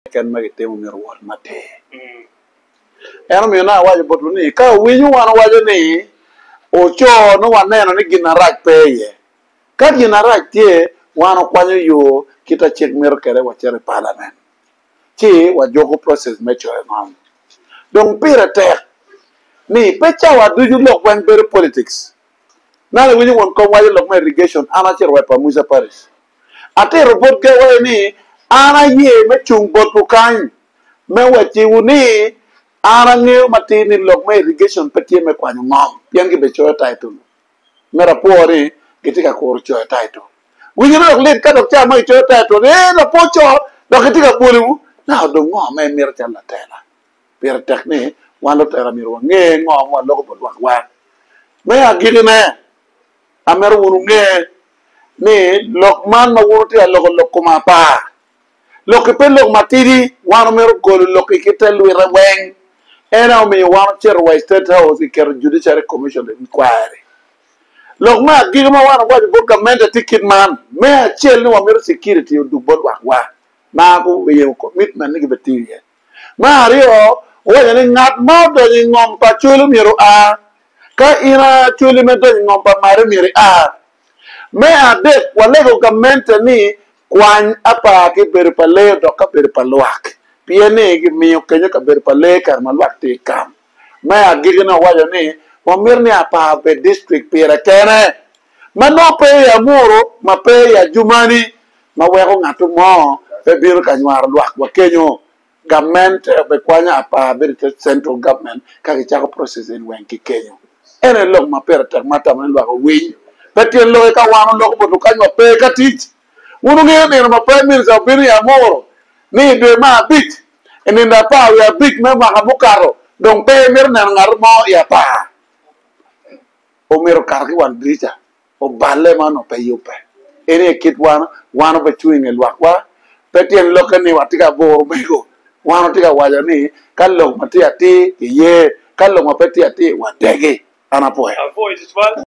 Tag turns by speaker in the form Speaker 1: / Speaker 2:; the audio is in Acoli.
Speaker 1: Keken ma gitimo myero owot matir. En omiyo nongo awaco botwu ni, ka wuwinyo wan owaco ni, 'Oco, nongo waneno ni gin marac pe iye. Ka gin marac tye, wan okwanyo yo kit a cik mito kwede wacito i palament, ci wajuko process me coyo ngom. Dong pire tek ni pe cawa ducu lok weng bedo politics. Nongo iwinyo won kom waco lok me irrigation, an acito wa i pa Musa Parish. Atito botgi awaco ni, An aye me cung botwu kany me wacciwu ni an angeyo matir ni lok me irrigation pe tye me kwanyo ngom pien gibecoyo title. Myero apwo ni gitye ka kuro coyo title. Winyo ni dok lit ka dok ca ma gicoyo title ni ee dok pe oco dok gitye ka bwoliwu. Naka dong ngo ma imito calo latela? Pire tek ni wan lutela myero wange ngo ma waloko bot lwakwa. Me agikkine, Amito wun wunge ni lok man ma wun wutye ka loko lok kom apar, lok-ki pe lok matidi, wan omito golo lok-ki ki te lwite weng. En aye omiyo wan ocito wa i State House i keto Judiciary Commission Inquiry. Lok me agikki ma wan owaco bot gamente tye kit man, me acel ni wamito security odug bot lwakwa ma guye commitment ni gibitiyo iye. Me aryo, owaco ni ngat ma odonyo i ngom pa Acholi myero oa. Ka in Acholi ma idonyo i ngom pa Mari myero ia. Me adek, walego gamente ni kwany apar ki bedo pa lee odok kabedo pa lwak, pien ni gimiyo kenyo kabedo pa lee kare ma lwak tye i kam. Me agikine owaco ni wamito ni apar obed distrik pire kene, ma nongo pe i Amuru ma pe i Adjumani, ma weko ngat mo pe bino ka nywaro lwak wa kenyo. Gamente obekwanyo apar bedo i te central government ka kicako process eni weng ki kenyo. Eno aye lok ma pire tek ma atamo ni lwak owiny. Pe tyen loki ka wan oloko bot lukany wa pe ka tic. Wun wungeyo nino ma prime minister obino i Amuru ni i dwe me abic i nindo apar wiye abic me mwaka mukato dong pe emito neno ngat mo i apar. Omito kato ki wang dirica. oballe ma onongo pe yubbe. En aye kit wan, wan obecung i nge lwakwa. Pe tyen lokke ni watye ka buro omego. Wan watye ka waco ni ka lok ma tye atir, kiye, ka lok ma pe tye atir, wadegi. An apwoyo.
Speaker 2: Apwoyo tutwal.